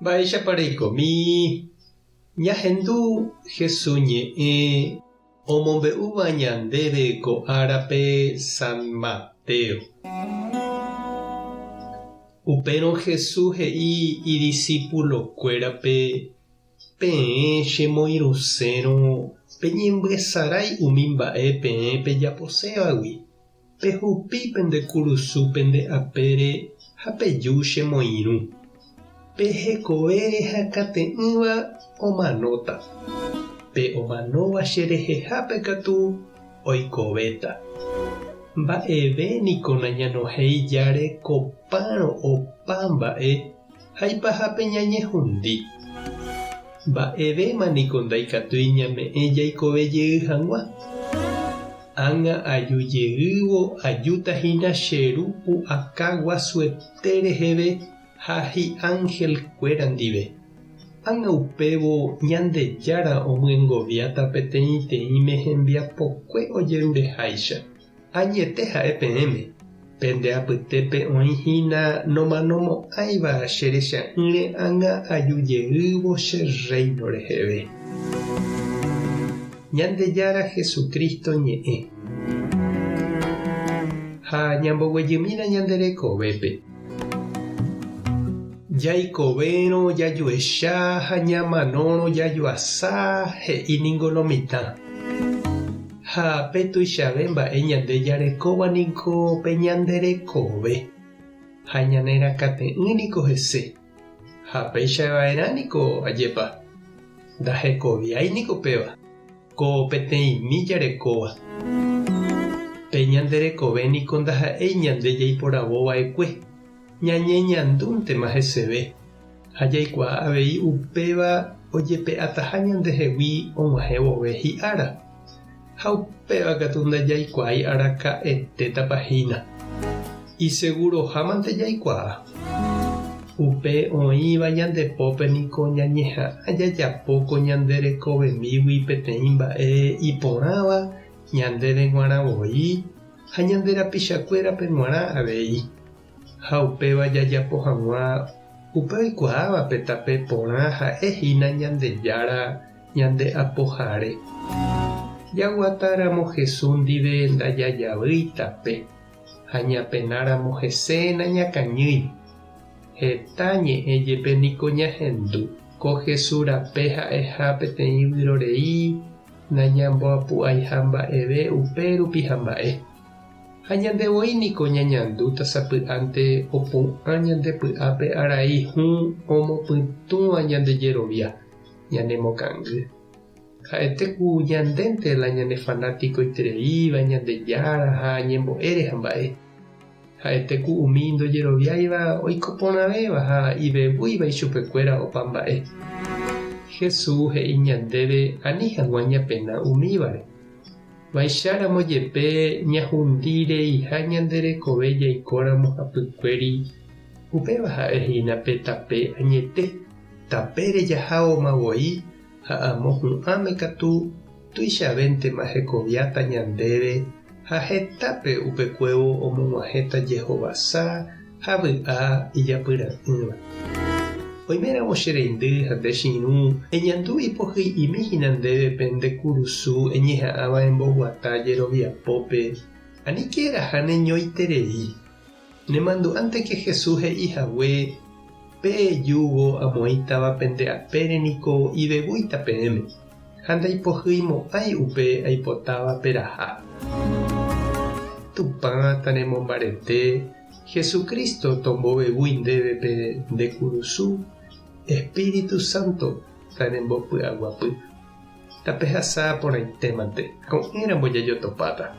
Mba'éichapa reikomi? Ñahendu Jesús ñe'ẽ omombe'úva ñandéve ko árape San Mateo. Upérõ Jesús he'i idisípulokuérape, Peẽ chemoirũsérõ peñembyesarái umi mba'e peẽ pejaposévagui, pehupi pende kurusu pende apére ha peju chemoirũ. Pe hekovére hakate'ỹva omanóta, pe omanóva che rehehápe katu oikovéta. Mba'eve niko nañanohéi jarekopárõ opa mba'e ha ipahápe ñañehundi. Mba'evéma niko ndaikatúi ñame'ẽ jaikove jey hag̃ua. Ág̃a aju jeývo ajúta hína che Ru pu'aka guasuete reheve ha hi'ánhelkuéra ndive. Ág̃a upévo Ñandejára omyengoviáta peteĩteĩme hembiapokue ojerureháicha. Añete ha'e peẽme, pende apytépe oĩ hína nomanomo'ãiva che recha'ỹre ág̃a aju jeývo che Rréino reheve. Ñandejára Jesucristo ñe'ẽ. Ha ñamboguejymína ñande rekovépe. Jaikovérõ jajuecha ha ñamanórõ jajuasa, he'i ningo lo mitã. Ha pe tuichave mba'e ñande jarekóva niko pe ñande rekove, ha ñane rakate'ỹ niko hese. Ha péicha va'erã niko ajépa, ndahekoviái niko péva. Ko peteĩmi jarekóva. Pe ñande rekove niko ndaha'éi ñande jaiporavo va'ekue, ñañeñandúntema heseve, ha jaikuaa avei upéva ojepe'ataha ñandehegui og̃uahẽ vove hi'ára. Ha upéva katu ndajaikuaái araka'etétapa hína. Isegurohámante jaikuaa. Upe oĩva ñande pópe niko ñañeha'ã jajapo ko ñande rekovemígui peteĩ mba'e iporãva ñandéve g̃uarã voi ha ñande rapichakuérape g̃uarã avei. Ha upéva jajapo hag̃ua upe oikuaáva pe tape porã ha'e hína Ñandejára ñande Apohare. Jaguatáramo Jesús ndive ndajajavýi tape. Ha ñapenáramo hese nañakañýi. Heta ñe'ẽ jepe niko ñahendu. Ko Jesús rape ha'eha peteĩ vyrorei nañamboapu'aiha mba'eve upérupi ha mba'e. Ha ñande voi niko ñañandúta sapy'ánte opu'ã ñande py'ápe arai hũ omopytũva ñande jerovia, ñanemokangy. Ha'ete ku ñandénte la ñane fanátikoitereíva Ñandejára ha ñembo'ére ha mba'e. Ha'ete ku umi ndojeroviáiva oiko porãvéva ha ivevúiva ichupekuéra opa mba'e. Jesús he'i ñandéve ani hag̃ua ñapena umívare. Vaicharamo jepe ñahundi reiha ñande rekove jaikóramo hapykuéri, upéva ha'e hína pe tape añete, tapére jaháoma voi Ha amo hu'ãme katu tuichavéntema hekoviáta ñandéve ha hetápe upekuévo omog̃uahẽta jehovasa ha vy'a ijapyra'ỹva. Oiméramo che reindy ha nde che irũ, eñandu ipohyi'imi hína ndéve pe nde kurusu eñeha'ãva emboguata jeroviapópe, aníke eraha neñoiterei. Nemandu'ánteke Jesús he'i hague, Pe júgo amoĩtava pende apére niko ivevúita peẽme, ha ndaipohyimo'ãi upe aipotáva peraha. Tupã tanemombarete, Jesucristo tombovevúi ndéve pe nde kurusu, Espíritu Santo tanembopy'aguapy. Tapehasa porãitémante, ko'ẽramo jajotopáta.